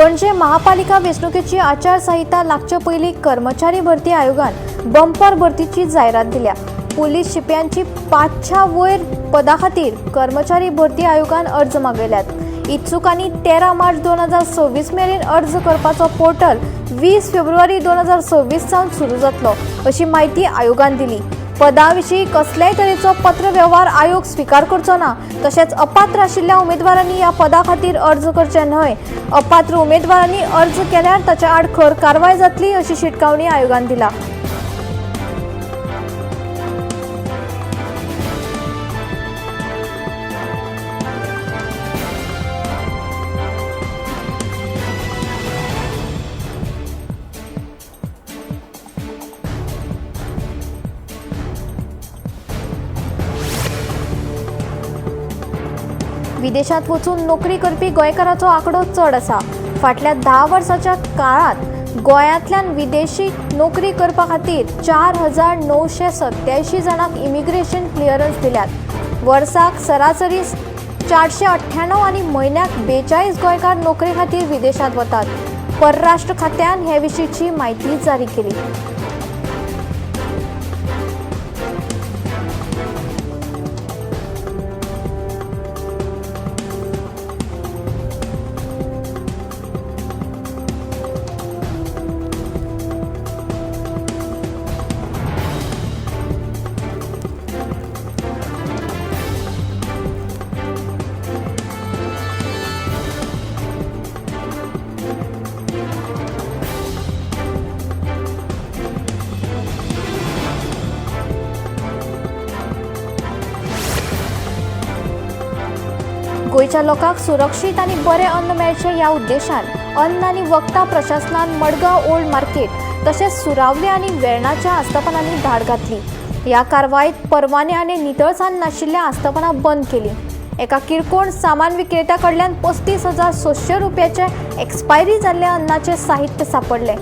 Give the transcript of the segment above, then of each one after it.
पणजे महापालिका वेंचणुकेची आचारसंहिता लागचे पयलीं कर्मचारी भरती आयोगान बंपर भरतीची जायरात दिल्या. पुलीस शिप्यांची 500 वयर पदां खातीर कर्मचारी भरती आयोगान अर्ज मागयल्यात. इत्सुकांनी 13 मार्च 2026 मेरेन अर्ज करपाचो पोर्टल 20 फेब्रुवारी 2026 सावन सुरू जातलो अशी म्हायती आयोगान दिली. पदां विशीं कसल्याय तरेचो पत्र व्यवहार आयोग स्विकार करचो ना. तशेंच अपात्र आशिल्ल्या उमेदवारांनी ह्या पदा खातीर अर्ज करचे न्हय. अपात्र उमेदवारांनी अर्ज केल्यार ताच्या आड खर कारवाय जातली अशी शिटकावणी आयोगान दिला. विदेशात वचून नोकरी करपी गोंयकाराचो आंकडो चड आसा. फाटल्या 10 वर्सांच्या काळांत गोंयांतल्यान विदेशी नोकरी करपा खातीर 4987 जाणांक इमिग्रेशन क्लियरन्स दिल्यात. वर्साक सरासरी 498 आनी म्हयन्याक 42 गोंयकार नोकरे खातीर विदेशांत वतात. परराष्ट्र खात्यान हे विशींची म्हायती जारी केली. गोंयच्या लोकांक सुरक्षीत आनी बरें अन्न मेळचें ह्या उद्देशान अन्न आनी वखदां प्रशासनान मडगांव ओल्ड मार्केट तशेंच सुरावले आनी वेर्णाच्या आस्थापनांनी धाड घातली. ह्या कारवायेंत परवाने आनी नितळसाण नाशिल्ल्या आस्थापनां बंद केली. एका किरकोळ सामान विक्रेत्या कडल्यान 35,600 रुपयाचे एक्सपायरी जाल्ल्या अन्नाचें साहित्य सांपडलें.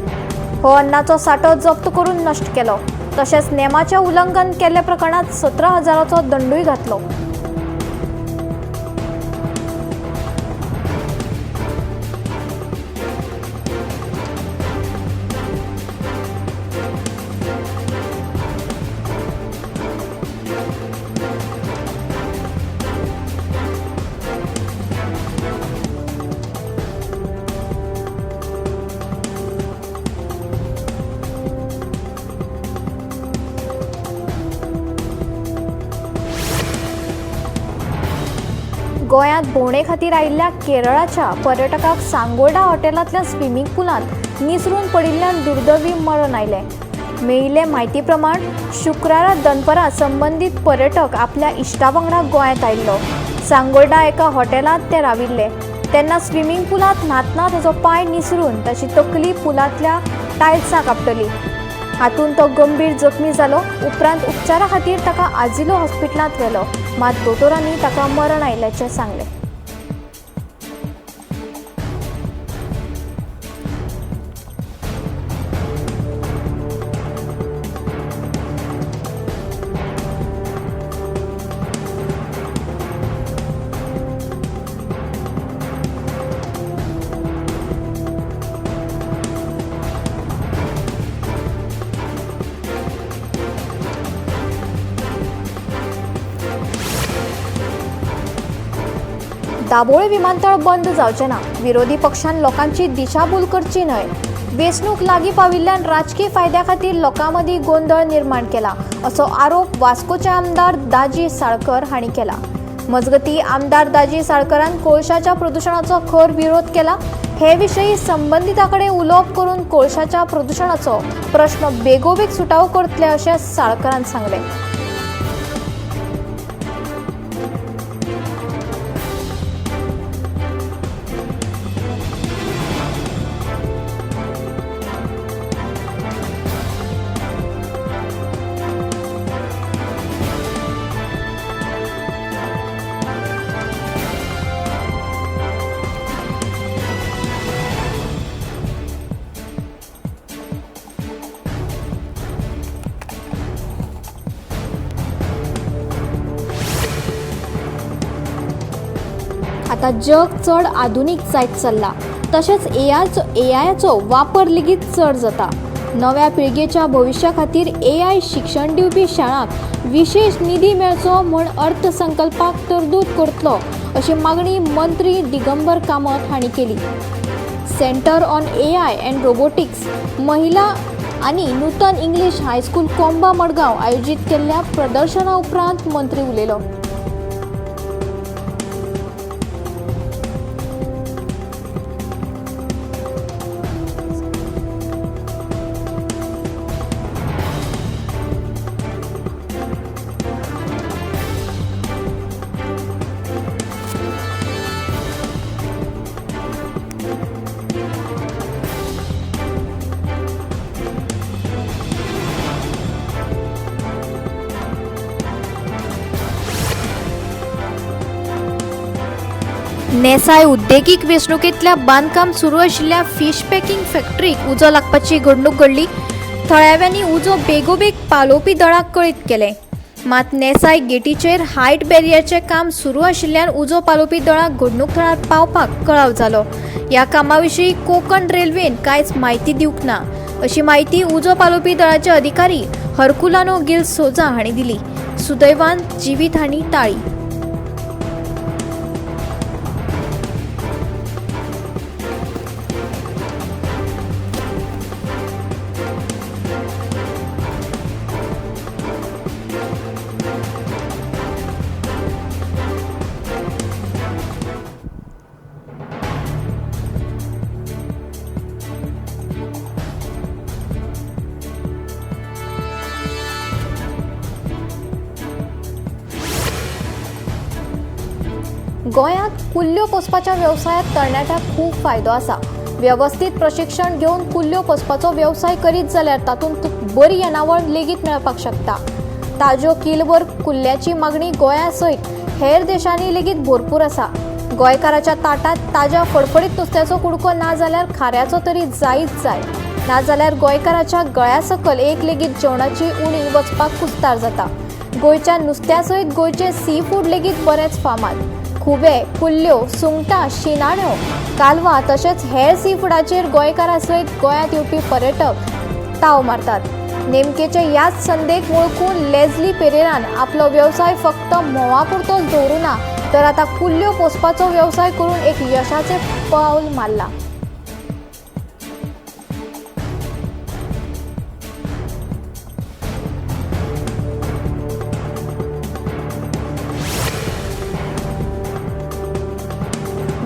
हो अन्नाचो सांठो जप्त करून नश्ट केलो. तशेंच नेमाचें उल्लंघन केल्ल्या प्रकरणांत 17,000चो दंडूय घातलो. गोंयांत भोंवणे खातीर आयिल्ल्या केरळाच्या पर्यटकाक सांगोल्डा हॉटेलांतल्या स्विमींग पुलांत निसरून पडिल्ल्यान दुर्दैवी मरण आयलें. मेळिल्ले म्हायती प्रमाण शुक्रारा दनपरां संबंदीत पर्यटक आपल्या इश्टा वांगडा गोंयांत आयिल्लो. सांगोल्डा एका हॉटेलांत ते राविल्ले तेन्ना स्विमींग पुलांत न्हातना ताचो पांय निसरून ताची तकली पुलांतल्या टायल्साक आपटली. हातूंत तो गंभीर जखमी जालो. उपरांत उपचारा खातीर ताका आजिलो हॉस्पिटलांत व्हेलो. मात दोतोरांनी ताका मरण आयिल्ल्याचें सांगलें. दाबोळे विमानतळ बंद जावचें ना. विरोधी पक्षान लोकांची दिशाभूल करची न्हय. वेंचणूक लागीं पाविल्ल्यान राजकी फायद्या खातीर लोकां मदीं गोंदळ निर्माण केला असो आरोप वास्कोचे आमदार दाजी साळकर हांणी केला. मजगतीं आमदार दाजी साळकरान कोळशाच्या प्रदुशणाचो खर विरोध केला. हे विशीं संबंदितां कडेन उलोवप करून कोळशाच्या प्रदुशणाचो प्रश्न बेगोबेग सुटावो करतले अशें साळकरान सांगलें. आतां जग चड आधुनीक जायत चल्लां. तशेंच एआयचो वापर लेगीत चड जाता. नव्या पिळगेच्या भविश्या खातीर एआय शिक्षण दिवपी शाळांक विशेश निधी मेळचो म्हूण अर्थसंकल्पाक तरतूद करतलो अशी मागणी मंत्री दिगंबर कामत हांणी केली. Centre on AI and robotics महिला आनी नूतन इंग्लीश हायस्कूल कोंबा मडगांव आयोजीत केल्ल्या प्रदर्शना उपरांत मंत्री उलयलो. नेसाय उद्देगीक वेंचणुकेंतल्या बांदकाम सुरू आशिल्ल्या फिश पॅकिंग फॅक्टरीक उजो लागपाची घडणूक घडली. थळाव्यांनी उजो बेगोबेग पालोवपी दळाक कळीत केलें. मात नेसाय गेटीचेर हायट बॅरियरचें काम सुरू आशिल्ल्यान उजो पालोवपी दळाक घडणूक थळार पावपाक कळाव जालो. ह्या कामा विशीं कोंकण रेल्वेन कांयच म्हायती दिवंक ना अशी म्हायती उजो पालोवपी दळाचे अधिकारी हरकुलानो गिल सोजा हांणी दिली. सुदैवान जिवीत हांणी टाळी. गोंयांत कुल्ल्यो पोसपाच्या वेवसायांत तरणाट्यांक खूब फायदो आसा. वेवस्थीत प्रशिक्षण घेवन कुल्ल्यो पोसपाचो वेवसाय करीत जाल्यार तातूंत बरी येणावळ लेगीत मेळपाक शकता. ताज्यो किलभर कुल्ल्याची मागणी गोंया सयत हेर देशांनी लेगीत भरपूर आसा. गोंयकाराच्या ताटांत ताज्या फडफडीत नुस्त्याचो कुडको ना जाल्यार खाऱ्याचो तरी जायच जाय. नाजाल्यार गोंयकाराच्या गळ्या सकल एक लेगीत जेवणाची उणी वचपाक कुस्तार जाता. गोंयच्या नुस्त्या सयत गोंयचे सी फूड लेगीत बरेंच फामाद. खुबे, कुल्ल्यो, सुंगटां, शिनाण्यो, कालवां तशेंच हेर सी फुडाचेर गोंयकारां सयत गोंयांत येवपी पर्यटक ताव मारतात. नेमकेचे ह्याच संदेक वळखून लेझली पेरेरान आपलो वेवसाय फक्त म्होंवा पुरतोच दवरूं ना तर आतां कुल्ल्यो पोसपाचो वेवसाय करून एक यशाचें पावल मारलां.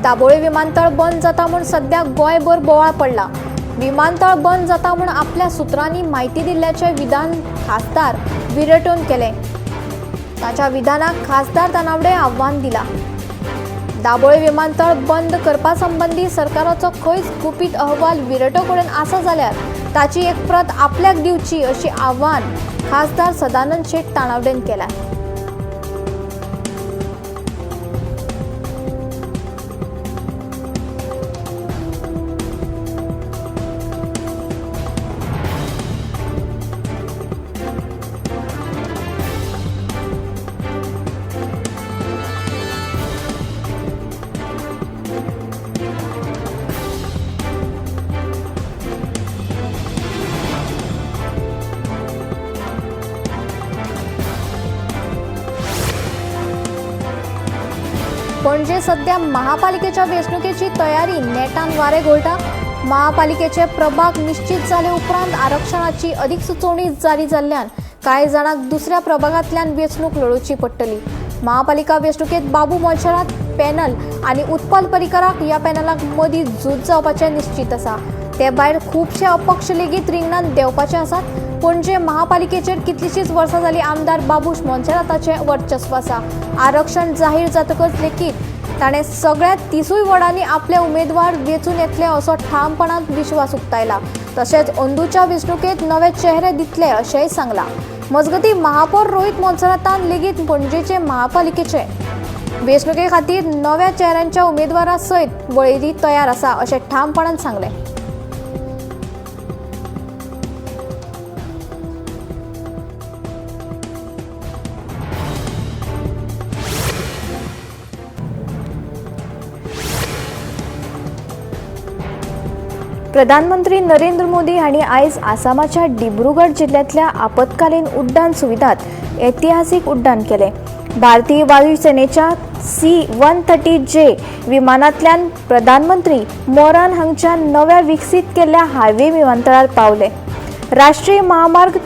दाबोळे विमानतळ बंद जाता म्हूण सद्या गोंयभर बोवाळ पडला. विमानतळ बंद जाता म्हूण आपल्या सुत्रांनी म्हायती दिल्ल्याचें विधान खासदार विरटोन केलें. ताच्या विधानाक खासदार तानावडे आव्हान दिलां. दाबोळे विमानतळ बंद करपा संबंदी सरकाराचो खंयच गुपीत अहवाल विरटो कडेन आसा जाल्यार ताची एक प्रत आपल्याक दिवची अशी आव्हान खासदार सदानंद शेट तानावडेन केलां. पणजे सध्या महापालिकेच्या वेंचणुकेची तयारी नेटान वारें घोळटा. महापालिकेचे प्रभाग निश्चित जाले उपरांत आरक्षणाची अधिक सुचोवणी जारी जाल्ल्यान कांय जाणांक दुसऱ्या प्रभागांतल्यान वेंचणूक लढोवची पडटली. महापालिका वेंचणुकेंत बाबू मोन्सेरात पॅनल आनी उत्पल पर्रीकराक ह्या पॅनलाक मदीं झूज जावपाचें निश्चित आसा. ते भायर खुबशे अपक्ष लेगीत रिंगणांत देंवपाचे आसात. पणजे महापालिकेचेर कितलीशींच वर्सां जालीं आमदार बाबूश मोन्सेराताचें वर्चस्व आसा. आरक्षण जाहीर जातकच लेगीत ताणें सगळ्या 30 वॉर्डांनी आपले उमेदवार वेंचून येतले असो ठामपणान विश्वास उक्तायला. तशेंच अंदूच्या वेंचणुकेंत नवे चेहरे दितले अशेंय सांगलां. मजगतीं महापौर रोहित मोन्सेरातान लेगीत पणजेचे महापालिकेचे वेंचणुके खातीर नव्या चेहऱ्यांच्या उमेदवारा सयत वळेरी तयार आसा अशें ठामपणान सांगलें. प्रधानमंत्री नरेंद्र मोदी हांणी आयज आसामाच्या डिब्रुगड जिल्ल्यांतल्या आपत्कालीन उड्डाण सुविधांत ऐतिहासीक उड्डाण केलें. भारतीय वायुसेनेच्या C-130J विमानांतल्यान प्रधानमंत्री मोरान हांगच्या नव्या विकसीत केल्ल्या हायवे विमानतळार पावले. राष्ट्रीय महामार्ग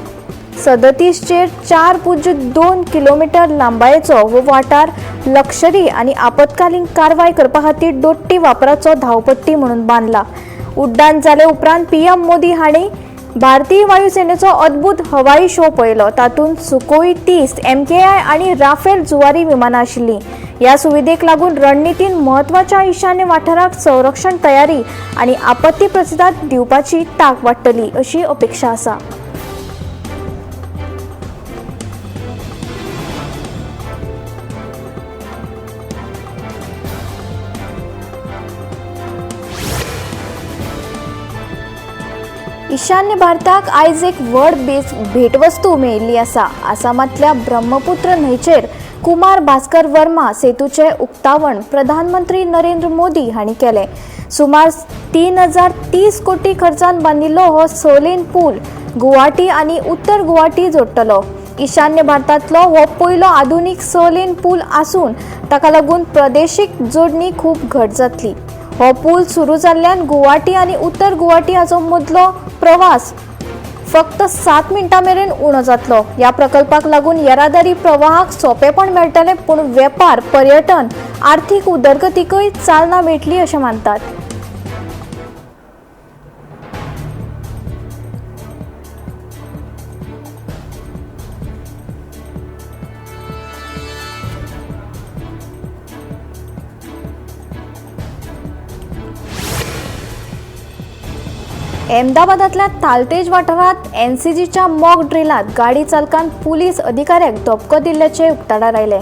37चेर 4.2 किलोमीटर लांबायेचो हो वाठार लक्षरी आनी आपत्कालीन कारवाय करपा खातीर दोट्टी वापराचो धांवपट्टी म्हणून बांदला. उड्डाण जाले उपरांत PM Modi हांणी भारतीय वायुसेनेचो अद्भुत हवाई शो पळयलो. तातूंत सुखोई 30 MKI आनी राफेल जुवारी विमानां आशिल्लीं. ह्या सुविधेक लागून रणनितीन म्हत्वाच्या ईशान्य वाठाराक संरक्षण तयारी आनी आपत्ती प्रतिसाद दिवपाची तांक वाडटली अशी अपेक्षा आसा. ईशान्य भारताक आयज एक व्हड भेटवस्तू मेळिल्ली आसा. आसामांतल्या ब्रह्मपुत्र न्हंयचेर कुमार भास्कर वर्मा सेतूचें उक्तावण प्रधानमंत्री नरेंद्र मोदी हांणी केलें. सुमार 3030 कोटी खर्चान बांदिल्लो हो 6 लेन पूल गुवाहाटी आनी उत्तर गुवाहाटी जोडटलो. ईशान्य भारतांतलो हो पयलो आधुनीक 6 लेन पूल आसून ताका लागून प्रदेशीक जोडणी खूब घट जातली. हो पूल सुरू जाल्ल्यान गुवाहाटी आनी उत्तर गुवाहाटी हाचो मदलो प्रवास फक्त 7 मिनटां मेरेन उणो जातलो. ह्या प्रकल्पाक लागून येरादारी प्रवाहाक सोंपेपण मेळटलें, पूण वेपार, पर्यटन, आर्थीक उदरगतीकय चालना मेळटली अशें मानतात. अहमदाबादांतल्या तालतेज वाठारांत एनसीजीच्या मॉक ड्रिलांत गाडी चालकान पुलीस अधिकाऱ्याक धपको दिल्ल्याचें उक्ताडार आयलें.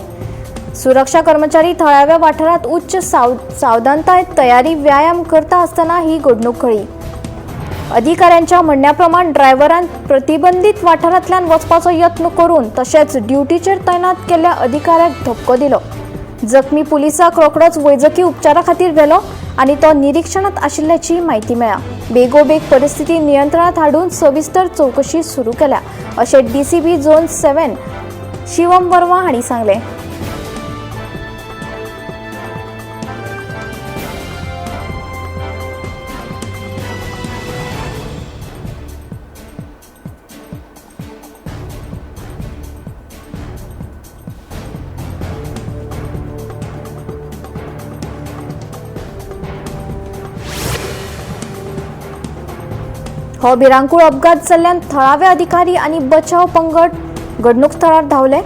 सुरक्षा कर्मचारी थळाव्या वाठारांत उच्च सावधानताय तयारी व्यायाम करता आसतना ही घडणूक घडली. अधिकाऱ्यांच्या म्हणण्या प्रमाण ड्रायव्हरान प्रतिबंधीत वाठारांतल्यान वचपाचो यत्न करून तशेंच ड्युटीचेर तैनात केल्ल्या अधिकाऱ्याक धपको दिलो. जखमी पुलिसाक रोखडोच वैजकी उपचारा खातीर व्हेलो आनी तो निरीक्षणांत आशिल्ल्याची म्हायती मेळ्ळा. बेगोबेग परिस्थिती नियंत्रणात हाडून सविस्तर चवकशी सुरू केल्या अशें DCP zone 7 Shivam Verma हांणी सांगलें. हो भिरांकूळ अपघात जाल्ल्यान थळावे अधिकारी आनी बचाव पंगड घडणूक थळार धांवले.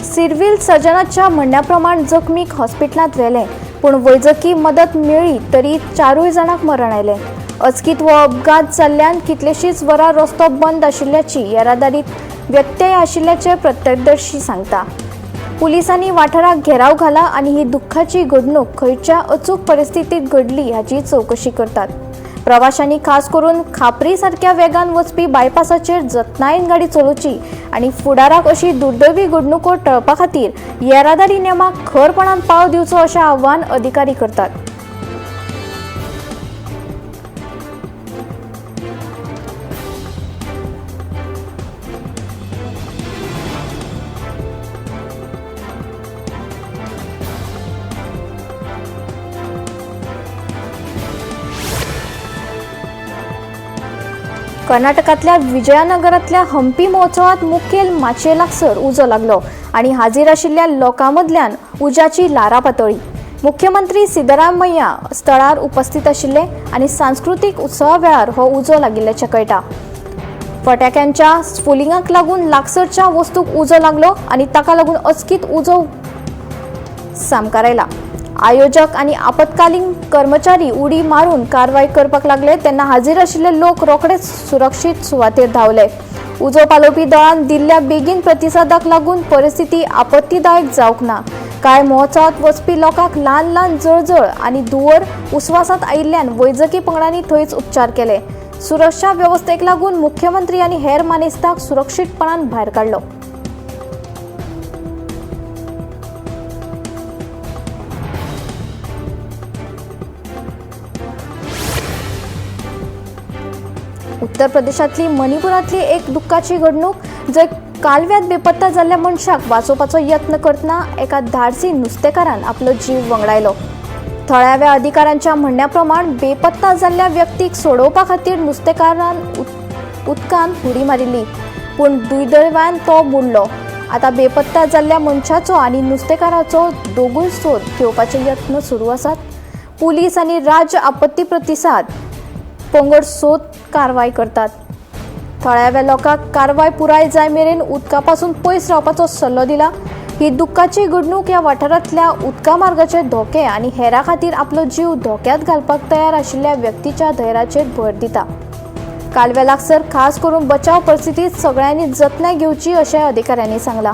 सिव्हिल सर्जनाच्या म्हणण्या प्रमाण जखमीक हॉस्पिटलांत व्हेले, पूण वैजकी मदत मेळ्ळी तरी 4 जाणांक मरण आयलें. अचकीत हो अपघात जाल्ल्यान कितलेशींच वरां रस्तो बंद आशिल्ल्याची येरादारीत व्यत्यय आशिल्ल्याचें प्रत्यक्षदर्शी सांगता. पुलिसांनी वाठाराक घेराव घाला आनी ही दुख्खाची घडणूक खंयच्या अचूक परिस्थितीत घडली हाची चवकशी करतात. प्रवाशांनी खास करून खापरी सारक्या वेगान वचपी बायपासाचेर जतनायेन गाडी चलोवची आनी फुडाराक अशी दुर्दैवी घडणुको टळपा खातीर येरादारी नेमाक खरपणान पाळो दिवचो अशें आव्हान अधिकारी करतात. कर्नाटकांतल्या विजयनगरांतल्या हम्पी महोत्सवात मुखेल माचये लागसर उजो लागलो आनी हाजीर आशिल्ल्या लोकां मदल्यान उज्याची ल्हारां पातळ्ळी. मुख्यमंत्री सिद्धरामय्या स्थळार उपस्थित आशिल्ले आनी सांस्कृतीक उत्सवा वेळार हो उजो लागिल्ल्याचें कळटा. फटाक्यांच्या स्फुलिंगाक लागून लागसरच्या वस्तूक उजो लागलो आनी ताका लागून अचकीत उजो सामकार आयला. आयोजक आनी आपत्कालीन कर्मचारी उडी मारून कारवाय करपाक लागले तेन्ना हाजीर आशिल्ले लोक रोखडेच सुरक्षीत सुवातेर धांवले. उजो पालोवपी दळान दिल्ल्या बेगीन प्रतिसादाक लागून परिस्थिती आपत्तीदायक जावंक ना. कांय महोत्सवात वचपी लोकांक ल्हान ल्हान जळजळ आनी धुंवर उस्वासांत आयिल्ल्यान वैजकी पंगडांनी थंयच उपचार केले. सुरक्षा वेवस्थेक लागून मुख्यमंत्री आनी हेर मानेस्तांक सुरक्षीतपणान भायर काडलो. उत्तर प्रदेशांतली मणिपुरांतली एक दुख्खाची घडणूक, जंय कालव्यांत बेपत्ता जाल्ल्या मनशाक वाचोवपाचो यत्न करतना एका धाडसी नुस्तेकारान आपलो जीव वंगडायलो. थळाव्या अधिकाऱ्यांच्या म्हणण्या प्रमाण बेपत्ता जाल्ल्या व्यक्तीक सोडोवपा खातीर नुस्तेकारान उदकांत उडी मारिल्ली, पूण दुर्दैवान तो बुडलो. आतां बेपत्ता जाल्ल्या मनशाचो आनी नुस्तेकाराचो दोगूय सोद घेवपाचे यत्न सुरू आसात. पुलीस आनी राज्य आपत्ती प्रतिसाद पंगड सोद कारवाय करतात. थळाव्या लोकांक कारवाय पुराय जाय मेरेन उदका पासून पयस रावपाचो सल्लो दिला. ही दुख्खाची घडणूक ह्या वाठारांतल्या उदका मार्गाचे धोके आनी हेरा खातीर आपलो जीव धोक्यांत घालपाक तयार आशिल्ल्या व्यक्तीच्या धैर्याचेर भर दिता. कालव्या लागसर खास करून बचाव परिस्थितीत सगळ्यांनी जतनाय घेवची अशें अधिकाऱ्यांनी सांगलां.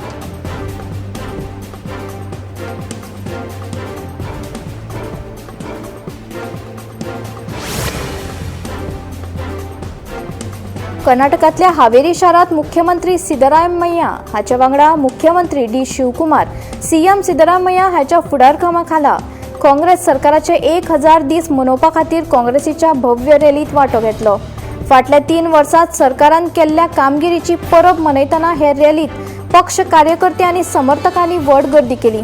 कर्नाटकांतल्या हावेरी शारांत मुख्यमंत्री सिद्धरामय्या हाच्या वांगडा मुख्यमंत्री डी शिवकुमार, सीएम सिद्धरामय्या हाच्या फुडारकामा खाला काँग्रेस सरकाराचे 1000 दीस मनोवपा खातीर काँग्रेसीच्या भव्य रॅलींत वांटो घेतलो. फाटल्या 3 वर्सांत सरकारान केल्ल्या कामगिरीची परब मनयतना हे रॅलींत पक्ष कार्यकर्ते आनी समर्थकांनी व्हड गर्दी केली.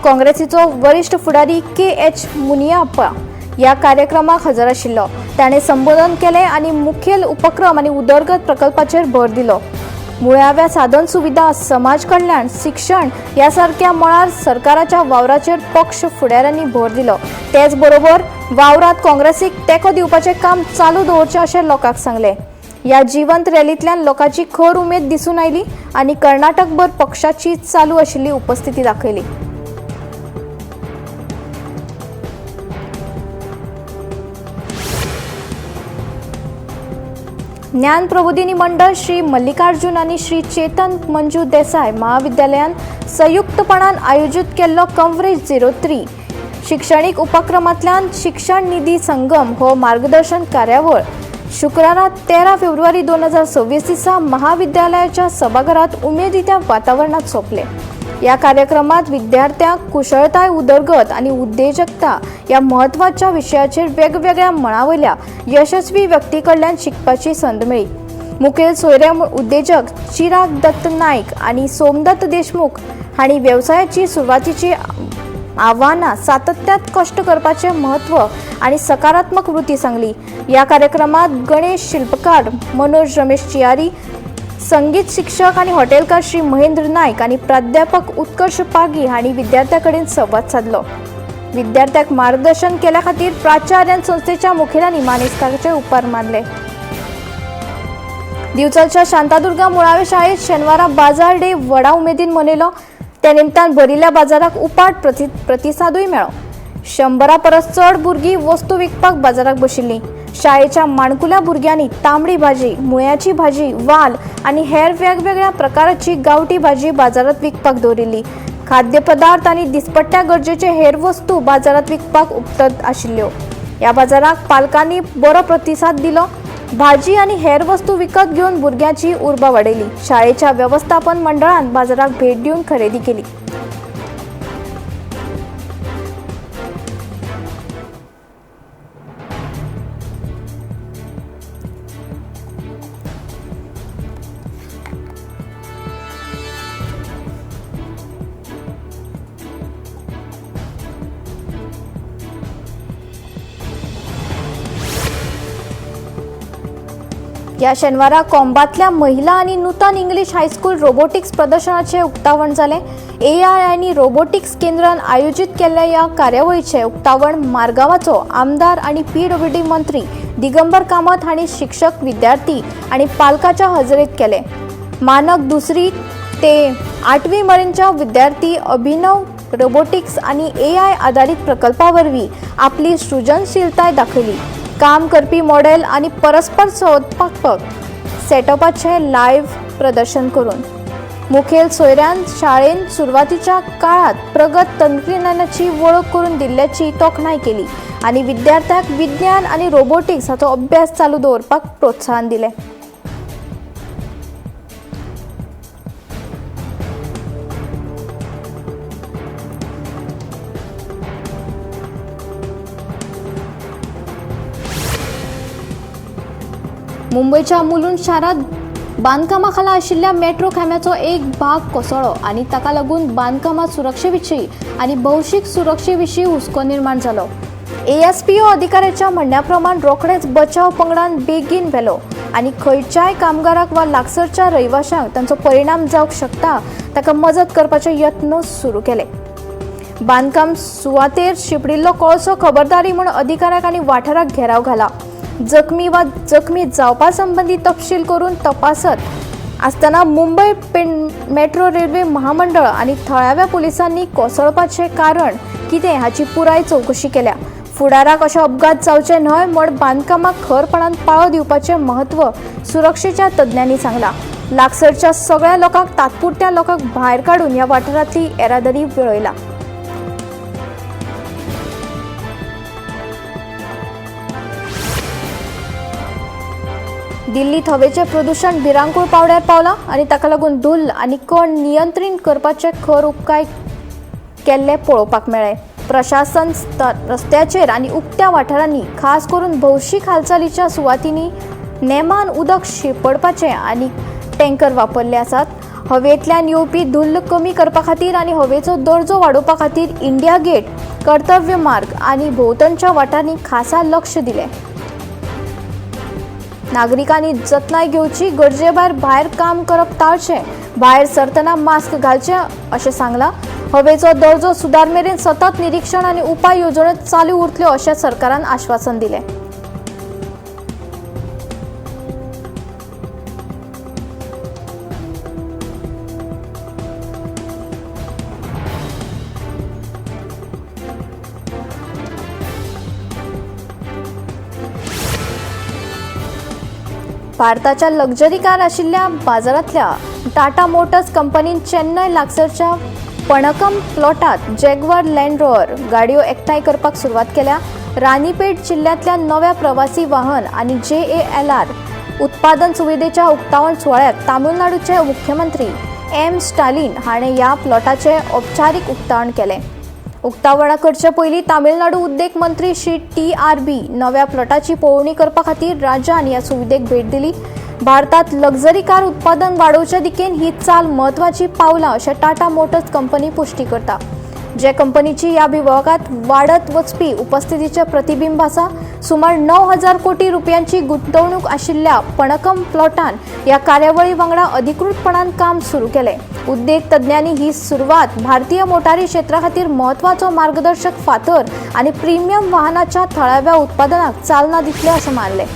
काँग्रेसीचो वरिश्ठ फुडारी के.एच. मुनियप्पा ह्या कार्यक्रमाक हजर आशिल्लो. ताणें संबोधन केलें आनी मुखेल उपक्रम आनी उदरगत प्रकल्पाचेर भर दिलो. मुळाव्या साधन सुविधा, समाज कल्याण, शिक्षण ह्या सारक्या मळार सरकाराच्या वावराचेर पक्ष फुडाऱ्यांनी भर दिलो. तेच बरोबर वावरांत काँग्रेसीक तेंको दिवपाचें काम चालू दवरचें अशें लोकांक सांगलें. ह्या जिवंत रॅलींतल्यान लोकांची खर उमेद दिसून आयली आनी कर्नाटकभर पक्षाची चालू आशिल्ली उपस्थिती दाखयली. ज्ञान प्रबोधिनी मंडळ श्री मल्लिकार्जुन आनी श्री चेतन मंजू देसाय महाविद्यालयान संयुक्तपणान आयोजीत केल्लो कव्हरेज 03 शिक्षणीक उपक्रमांतल्यान शिक्षण निधी संगम हो मार्गदर्शन कार्यावळ शुक्रारा 13 फेब्रुवारी 2026 दिसा महाविद्यालयाच्या सभाघरात उमेदीच्या वातावरणात सोंपले. ह्या कार्यक्रमात विद्यार्थ्यांक कुशळताय उदरगत आनी उद्देजकता ह्या म्हत्वाच्या विशयाचेर वेगवेगळ्या मळावयल्या यशस्वी व्यक्ती कडल्यान शिकपाची संद मेळ्ळी. मुखेल सोयरे उद्देजक चिराग दत्त नायक आनी सोमदत्त देशमुख हांणी वेवसायाची सुरवातीची आव्हानां, सातत्यात कश्ट करपाचें म्हत्व आनी सकारात्मक वृत्ती सांगली. ह्या कार्यक्रमात गणेश शिल्पकार मनोज रमेश चियारी, संगीत शिक्षक आनी हॉटेलकार श्री महेंद्र नायक आनी प्राध्यापक उत्कर्ष पागी हांणी विद्यार्थ्यां कडेन संवाद सादलो. विद्यार्थ्यांक मार्गदर्शन केल्या खातीर प्राचार्यान संस्थेच्या मुखेल्यांनी मानेस्तांचे उपकार मानले. दिवचलच्या शांतादुर्गा मुळावे शाळेत शेनवारा बाजार डे व्हडा उमेदीन मनयलो. त्या निमतान भरिल्ल्या बाजाराक उपाट प्रतिसादूय मेळ्ळो. 100 परस चड भुरगीं वस्तू विकपाक बाजाराक बशिल्लीं. शाळेच्या माणकुल्या भुरग्यांनी तांबडी भाजी, मुळ्याची भाजी, वाल आनी हेर वेगवेगळ्या प्रकाराची गांवठी भाजी बाजारात विकपाक दवरिल्ली. खाद्यपदार्थ आनी दिसपट्ट्या गरजेचे हेर वस्तू बाजारात विकपाक उपलब्ध आशिल्ल्यो. ह्या बाजाराक पालकांनी बरो प्रतिसाद दिलो. भाजी आनी हेर वस्तू विकत घेवन भुरग्यांची उर्बा वाडयली. शाळेच्या वेवस्थापन मंडळान बाजाराक भेट दिवन खरेदी केली. ह्या शेनवारा कोंबातल्या महिला आनी नूतन इंग्लीश हायस्कूल रोबोटिक्स प्रदर्शनाचें उक्तावण जालें. एआय आनी रोबोटिक्स केंद्रान आयोजीत केल्ल्या ह्या कार्यावळीचें उक्तावण मारगांवाचो आमदार आनी पीडब्ल्यूडी मंत्री दिगंबर कामत हांणी शिक्षक, विद्यार्थी आनी पालकाच्या हजेरीत केलें. मानक 2री ते 8वी मेरेनच्या विद्यार्थी अभिनव रोबोटिक्स आनी एआय आदारीत प्रकल्पा वरवीं आपली सृजनशीलताय दाखयली. काम करपी मॉडेल आनी परस्पर संवादात्मक सेटअपाचें लायव्ह प्रदर्शन करून मुखेल सोयऱ्यान शाळेन सुरवातीच्या काळात प्रगत तंत्रज्ञानाची वळख करून दिल्ल्याची तोखणाय केली आनी विद्यार्थ्यांक विज्ञान आनी रोबोटिक्स हाचो अभ्यास चालू दवरपाक प्रोत्साहन दिलें. मुंबयच्या मुलुंड शारांत बांदकामा खाला आशिल्ल्या मेट्रो खांब्याचो एक भाग कोसळ्ळो आनी ताका लागून बांदकामां सुरक्षे विशीं आनी भौशीक सुरक्षे विशीं हुस्को निर्माण जालो. एएसपीओ अधिकाऱ्याच्या म्हणण्या प्रमाण रोखडेच बचाव पंगडान बेगीन व्हेलो आनी खंयच्याय कामगाराक वा लागसरच्या रहिवाशांक तांचो परिणाम जावंक शकता ताका मजत करपाचे यत्न सुरू केले. बांदकाम सुवातेर शिंपडिल्लो कोळसो खबरदारी म्हूण अधिकाऱ्याक आनी वाठाराक घेराव घाला. जखमी वा जखमी जावपा संबंदी तपशील करून तपासत आसतना मुंबय मेट्रो रेल्वे महामंडळ आनी थळाव्या पुलिसांनी कोसळपाचें कारण कितें हाची पुराय चवकशी केल्या. फुडाराक अशे अपघात जावचे न्हय म्हूण बांदकामाक खरपणान पाळो दिवपाचें म्हत्व सुरक्षेच्या तज्ञांनी सांगलां. लागसरच्या सगळ्या लोकांक तात्पुरत्या लोकांक भायर काडून ह्या वाठारांतली येरादारी वळयला. दिल्लीत हवेचें प्रदूशण भिरांकूळ पावड्यार पावलां आनी ताका लागून धुल्ल आनी कण नियंत्रीत करपाचे खर उपाय केल्ले पळोवपाक मेळ्ळे. प्रशासन रस्त्याचेर आनी उक्त्या वाठारांनी खास करून भौशीक हालचालीच्या सुवातींनी नेमान उदक शिंपडपाचे आनी टँकर वापरले आसात. हवेंतल्यान येवपी धुल्ल कमी करपा खातीर आनी हवेचो दर्जो वाडोवपा खातीर इंडिया गेट, कर्तव्य मार्ग आनी भोंवतणच्या वाठारांनी खासा लक्ष दिलें. नागरिकांनी जतनाय घेवची, गरजेभायर भायर काम करप टाळचें, भायर सरतना मास्क घालचें अशें सांगलां. हवेचो दर्जो सुदार मेरेन सतत निरीक्षण आनी उपाय येवजण्यो चालू उरतल्यो अशें सरकारान आश्वासन दिलें. भारताच्या लक्झरी कार आशिल्ल्या बाजारांतल्या टाटा मोटर्स कंपनीन चेन्नय लागसरच्या पणकम प्लॉटात जॅग्वार लँड रोवर गाडयो एकठांय करपाक सुरवात केल्या. रानीपेठ जिल्ल्यांतल्या नव्या प्रवासी वाहन आनी JALR उत्पादन सुविधेच्या उक्तावण सुवाळ्यात तामिळनाडूचे मुख्यमंत्री एम स्टालिन हाणें ह्या प्लॉटाचें औपचारीक उक्तावण केलें. उक्तावणा करचे पयलीं तामिळनाडू उद्देग मंत्री श्री TRB नव्या प्लॉटाची पळोवणी करपा खातीर राज्यान ह्या सुविधेक भेट दिली. भारतात लक्झरी कार उत्पादन वाडोवच्या दिकेन ही चाल म्हत्वाची पावलां अशें टाटा मोटर्स कंपनी पुष्टी करता, जे कंपनीची ह्या विभागांत वाडत वचपी उपस्थितीचें प्रतिबिंब आसा. सुमार 9,000 कोटी रुपयांची गुंतवणूक आशिल्ल्या पणकम प्लॉटान ह्या कार्यावळी वांगडा अधिकृतपणान काम सुरू केलें. उद्देग तज्ञांनी ही सुरवात भारतीय मोटारी क्षेत्रा खातीर म्हत्वाचो मार्गदर्शक फातर आनी प्रिमियम वाहनाच्या थळाव्या उत्पादनाक चालना दितले अशें मानलें.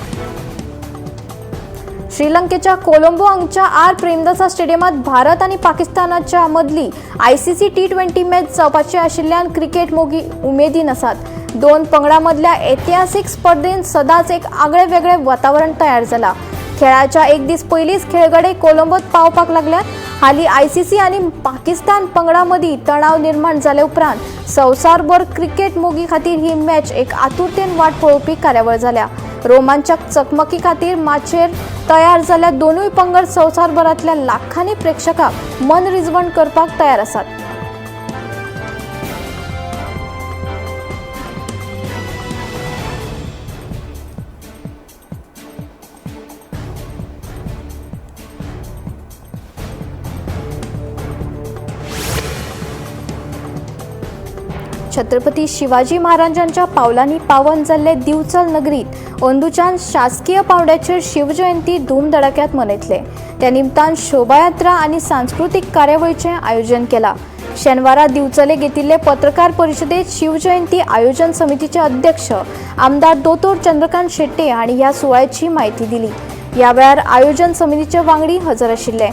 श्रीलंकेच्या कोलंबो हांगच्या आर प्रेमदासा स्टेडियमांत भारत आनी पाकिस्तानाच्या मदली ICC T20 match जावपाची आशिल्ल्यान क्रिकेट मोगी उमेदीन आसात. दोन पंगडां मदल्या ऐतिहासीक स्पर्धेन सदांच एक आगळे वेगळे वातावरण तयार जाला. खेळाच्या एक दीस पयलींच खेळगडे कोलंबोत पावपाक लागल्यात. हालीं ICC आनी पाकिस्तान पंगडां मदीं तणाव निर्माण जाले उपरांत संवसारभर क्रिकेट मोगी खातीर ही मॅच एक आतुरतेन वाट पळोवपी कार्यावळ जाल्या. रोमांचक चकमकी खातीर माचयेर तयार जाल्ल्या दोनूय पंगड संवसारभरांतल्या लाखांनी प्रेक्षकांक मनरिजवण करपाक तयार आसात. छत्रपती शिवाजी महाराजांच्या पावलांनी पावन जाल्ले दिवचल नगरीत अंदूच्यान शासकीय पावंड्याचेर शिवजयंती धूमधडाक्यात मनयतले. त्या निमतान शोभायात्रा आनी सांस्कृतीक कार्यावळीचें आयोजन केलां. शेनवारा दिवचले घेतिल्ले पत्रकार परिशदेत शिवजयंती आयोजन समितीचे अध्यक्ष आमदार दोतोर चंद्रकांत शेट्ये हांणी ह्या सुवाळ्याची म्हायती दिली. ह्या वेळार आयोजन समितीचे वांगडी हजर आशिल्ले.